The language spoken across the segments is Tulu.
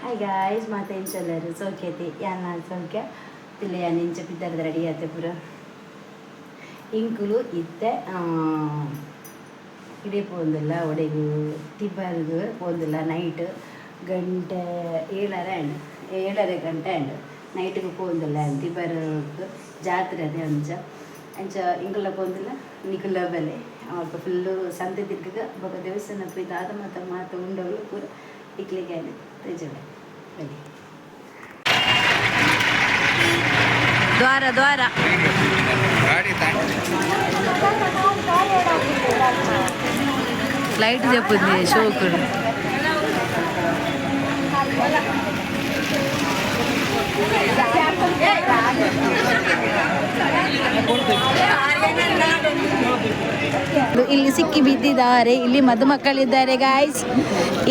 ಹಾಯ್ ಗಾಯ್ಸ್, ಮಾತ ಇಂಚೊಲ್ಲೆರ್ ಸೌಖ್ಯತೆ? ಯಾನ್ ಸೌಖ್ಯ ತಿಲ್ಲೆ. ಯಾನ್ ಇಂಚ ಪಿದರ್ದ ರೆಡಿ ಆತೆ ಪೂರ. ಇಂಕುಲು ಇತ್ತೆ ಇಡೆ ಪೋಂದುಲ್ಲ, ಒಡೆಗ್? ತಿಬರ್ಗ್ ಪೋಂದುಲ್ಲ. ನೈಟ್ ಗಂಟೆ 7:30 ಆಂಡ್, 7:30 ಗಂಟೆ ಆಂಡ್. ನೈಟ್ಗೆ ಪೋಂದುಲ್ಲ ತಿಬರ್ಗ್, ಜಾತ್ರೆ ಅದೇ ಅಂಚ ಅಂಚ. ಇಂಕುಲ ಪೋಂದುಲ್ಲ, ನಿಕುಲ ಬಲೆ. ಅಲ್ಪ ಫುಲ್ಲು ಸಂತೆ ತಿರ್ಗಗ, ಬೊಕ ದೇವಸ್ಥಾನ ಪೋಯಿ ದಾದ ಮಾತ ಮಾತ ಉಂಡವುಲು ಪೂರ ಇಕ್ಲೆಗ್ ಆಂಡ್ ತೋಜವೆ. ಬಲೆ. ದ್ವಾರ ದ್ವಾರ. ಗಾಡಿ. ಲೈಟ್ ದೆಪ್ಪುಂದಿ ಶೋಕುಡು. ಇಲ್ಲಿ ಸಿಕ್ಕಿ ಬಿದ್ದಿದ್ದಾರೆ. ಇಲ್ಲಿ ಮದುಮಕ್ಕಳಿದ್ದಾರೆ ಗಾಯ್ಸ್,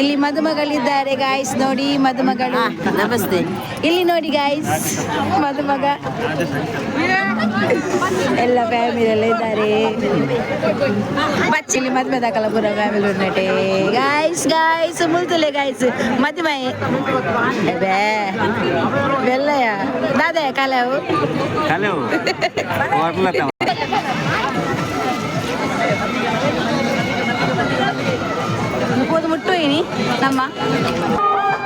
ಇಲ್ಲಿ ಮದುಮಗಳಿದ್ದಾರೆ ಗಾಯ್ಸ್. ನೋಡಿ ಮದುಮಗಳು. ನಮಸ್ತೆ. ಇಲ್ಲಿ ನೋಡಿ ಗಾಯ್ಸ್, ಮದುಮಗ. ಎಲ್ಲ ಫ್ಯಾಮಿಲಿ ಎಲ್ಲ ಇದ್ದಾರೆ. ಬಚ್ಚಿಲಿ ಮದುವೆ ದಾಕಲ ಪೂರ ಫ್ಯಾಮಿಲಿ ಉನ್ನಟೆ. ಗಾಯ್ಸ್, ಗಾಯ್ಸ್, ಮುಲ್ತುಲೆ ಗಾಯ್ಸ್, ಮದುಮೆ ಬೇ ಬೆಲ್ಲಯ ದಾದ ಕಲವು. ಹಲೋ. ಪೋದು ಮುಟ್ಟು ಇನಿ ನಮ್ಮ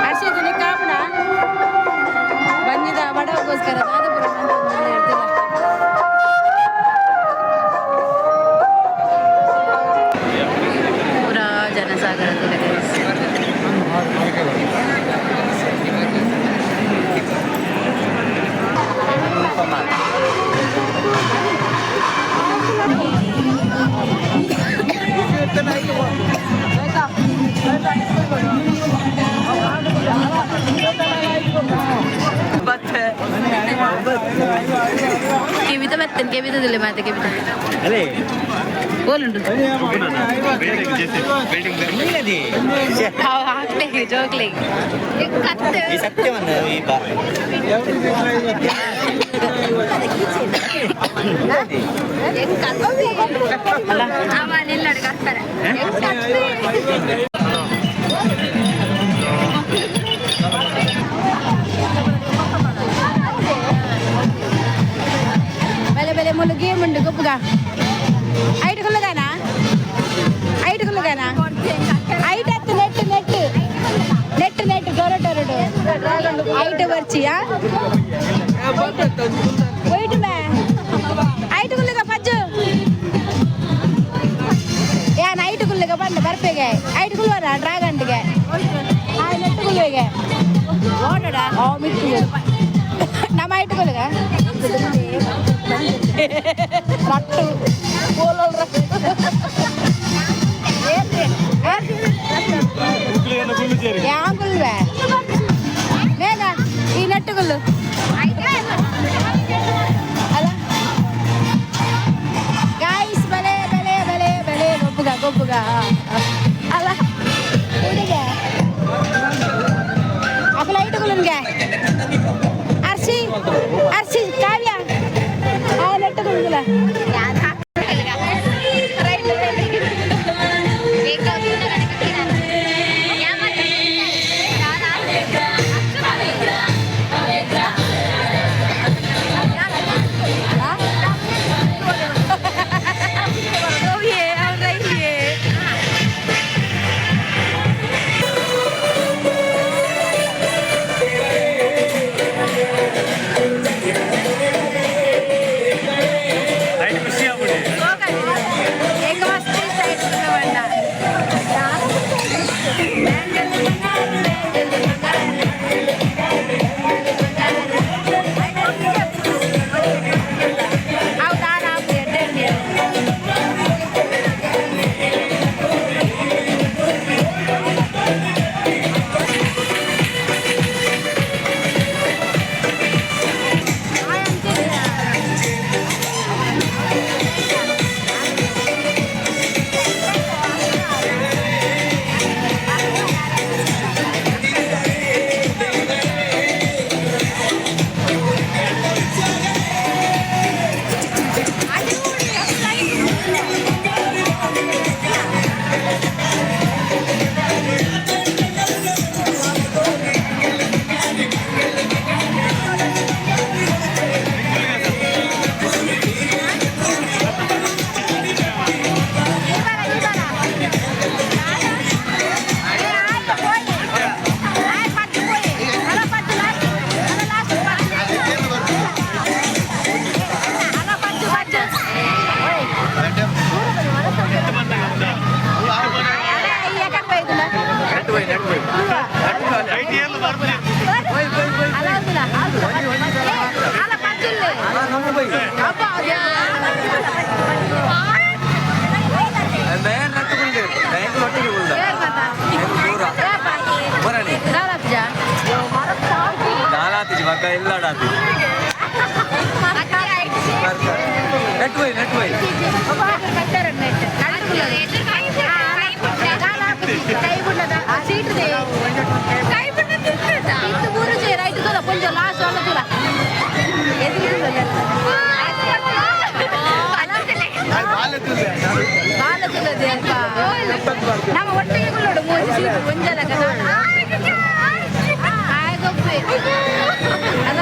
ಹರ್ಷಿತ ಕಾಪುಣ ಬಂದಿದ ಬಡವಗೋಸ್ಕರ ದಾದ ಪೂರ ಮಂತೊಂದುಲ್ಲ ಹೇಳ್ತಿಲ್ಲ. ಪೂರಾ ಜನಸಾಗರ ತೂಲೆ guys. ಕೆವಿತ ಬರ್ತೇನೆ, ಕೆವಿತದಿಲ್ಲ ಮಾತೆ ಕೆವಿತ. ಅದೇ. ಓಲುಂಡು ಹಾಕ್ಲೆ ಜೋಕ್ಲೆ. ಈ ಸತ್ಯವನ್ನು ಈ ಬಾ. ಬೆಲೆ ಬೆಲೆ ಮುಲ್ಲು ಗೇಮ್ ಉಂಡು ಗೊಪ್ಪುಗ. ಐಟ್ ಕುಲ್ಲುಗಾನ, ಐಟ್ ಕುಲ್ಲುಗಾನ, ಐಟ್ ಹತ್ತು ನೆಟ್ ನೆಟ್ ನೆಟ್ ನೆಟ್ ಡೊರ ಡೊರಡು ಐಟ್ ಬರ್ಚಿಯಾ ವೈಟ್ ಮೇ. ಐಟ್ ಕುಲ್ಲುಗ ಪಜ್ಜು. ಯಾನ್ ಐಟ್ ಕುಲ್ಲುಗ ಬಂದ ಬರ್ಪೆಗೆ. ಐಟ್ ಕುಲ್ವರ ಡ್ರಾಗನ್ಗೆ ಆ ನೆಟ್ ಕುಲ್ಲುಗೆ ಓ ಮಿತ್ತು ನಮ್ಮ ಐಟ್ ಕುಲ್ಲುಗ ರಟ್ಟು ಬೋಲೋಲ್ ರಟ್ಟು. ಯಾಂಗುಲ್ವೆ ಮೇಘ ಈ ನೆಟ್ಟುಗುಲ್ಲು ಅಲ್ಲ ಗಾಯ್ಸ್. ಬಲೆ ಬಲೆ ಬಲೆ ಬಲೆ, ಗೊಬ್ಬುಗ ಗೊಬ್ಬುಗ ಅಲ್ಲ ಹುಡುಗ ಅಪ್ಪಲ ಐಟುಗುಲನ್ಗೆ. ಅರ್ಶಿ ಅರ್ಶಿ ಕಾವ್ಯ ಆ ನೆಟ್ಟುಗುಲ್ಲ. ಅಕ್ಕ ಇಲ್ಲ ಡಾತಿ. ನೆಟ್ ಹೋಯ್, ನೆಟ್ ಹೋಯ್. ನಮ್ಮ ಒಟ್ಟಿಗೆ ನೋಡು ಮೋಜಿ ಸೀಟ್ ಒಂಜಲ. ಆಗೋಗ್ಬೇಕು ಅಲ್ಲ.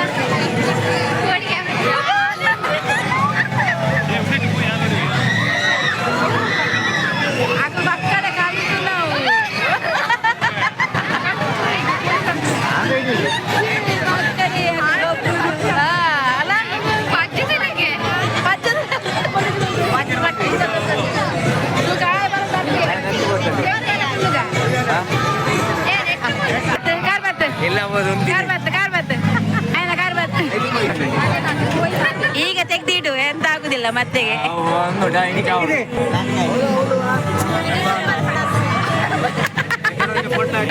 ಅಕ್ಕ ಪಕ್ಕದ ಕಾಲಿಟ್ಟು ನಾವು ಅಲ್ಲ. ಇಲ್ಲ. ಈಗ ತೆಗ್ದಿಡು, ಎಂತ ಆಗುದಿಲ್ಲ ಮತ್ತೆ. ಒಂದು.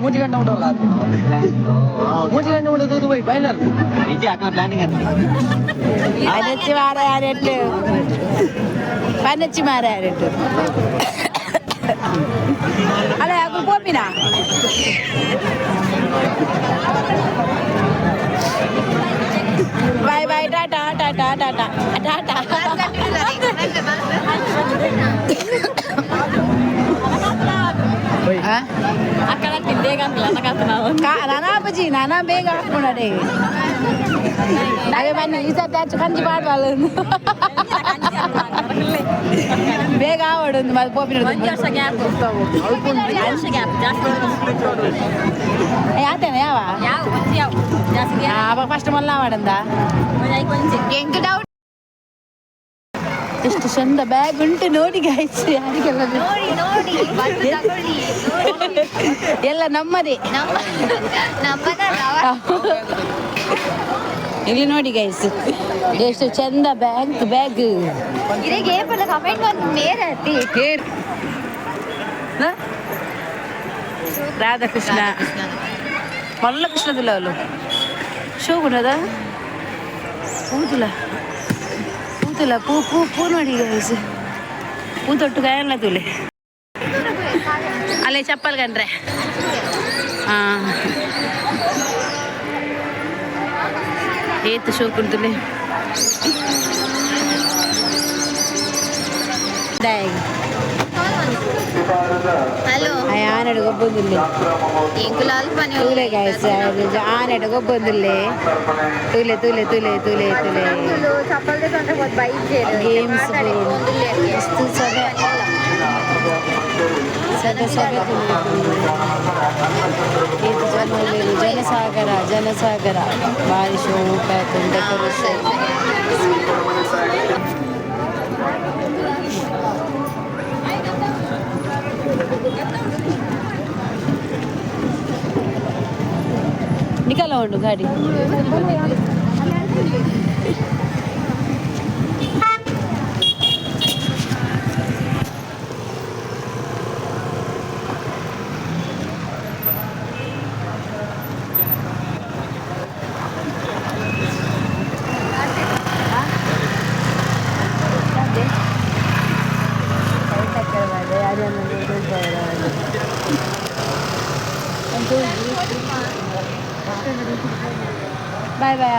ಮೂಜಿ ಗಂಟೆ ಉಂಟಲ್ಲ, 3 ಗಂಟೆ ಉಂಟು ಬೈಲರ್. ಪನಚ್ಚಿ ಮಾರ ಯಾರೆಟ್ಟು, ಪನಚ್ಚಿ ಮಾರ ಯಾರೆಟ್ಟು. ಅಲ್ಲ, ಅಗು ಪೋಪಿನ. Bye bye, tata tata tata tata. ನಾನಾ ಬಜಿ ನಾನಾ ಬೇಗ ಹಾಕೊಂಡೆ. ಅದೇ ಬನ್ನಿ, ಈ ಸರ್ತಿ ಆಚೆ ಕಂಜಿ ಪಾಡ್ವಾಲ, ಬೇಗ ಆವಡು ಪೋಪಿನ. ಯಾತೇನ ಯಾವ ಫಸ್ಟ್ ಮೊಲ್ಲ ಮಾಡಂದ. ಎಂಕ್ ಡೌಟ್. ಎಷ್ಟು ಚಂದ ಬ್ಯಾಗ್ ಉಂಟು ನೋಡಿ ಗಾಯ್ಸ್, ಯಾರಿಗೆಲ್ಲ ಬೇಕು? ನೋಡಿ ನೋಡಿ, ಬಂದು ತಗೊಳ್ಳಿ ನೋಡಿ. ಎಲ್ಲ ನಮ್ಮದೇ. ನಮ್ಮ ನಮ್ಮದಲ್ಲ. ಇಲ್ಲಿ ನೋಡಿ ಗೈಸ್, ಎಷ್ಟು ಚಂದ ಬ್ಯಾಗ್ ಬ್ಯಾಗ್. ಇದಕ್ಕೆ ಏಪಲ್ಲ ಕಮೆಂಟ್ ಬಂದು ಮೇರೆ ಅತ್ತಿ. ರಾಧಾಕೃಷ್ಣ ಮಲ್ಲ ಕೃಷ್ಣದಿಲ್ಲ ಅಲ್ಲ, ಶೋಗುಣದ ಪೂತುಲ ಪೂತುಲ ಪೂ ಪೂ ಪೂ. ನೋಡಿ ಗೈಸ್, ಪೂ ತೊಟ್ಟು ಗಾಯಲ್ಲ ತುಲೆ ಅಲ್ಲೇ ಚಪ್ಪಲ್ ಕಂಡ್ರೆ. ಹಾಂ, ಏತು ಶೋಕುಂಟುಲೆ ಬ್ಯಾಗ್. ಹಲೋ. ಆನಡು ಗೊಬ್ಬೊಂದಿಲ್ಲ. ಎಂಕುಲ ಅಲ್ಪನೆ. ತೂಲೆ ಗಾಯ್ಸ್, ಆನಡು ಗೊಬ್ಬೊಂದಿಲ್ಲೆ. ತೂಲೆ ತೂಲೆ ತೂಲೆ ತೂಲೆ ತೂಲೆ. ಚಪ್ಪಲ್ ಬೈಕ್. ಗೇಮ್ಸ್ ಮಸ್ತ್ ಸಭೆ ಸಭೆ ಸಭೆ. ಏತ್ ಜನ ಉಲ್ಲೆರ್, ಜನಸಾಗರ ಜನಸಾಗರ. ಬಾರಿ ಶೋಕು ಆತುಂಡು ಡೆಕೋರೇಷನ್. ನಿಕಲ ಉಂಡು ಗಾಡಿ. Boy boy.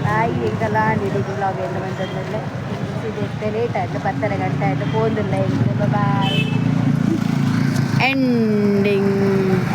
ಬಾಯ್. ಎಂಕಲ್ಲ ಇಡೀ ವ್ಲಾಗ್ ಎಲ್ಲ ಬಂತಂದ್ರೆ ಲೇಟ್ ಆಯ್ತು, 10:30 ಗಂಟೆ ಆಯ್ತು. ಫೋನ್ ಇಲ್ಲ. Bye, ending.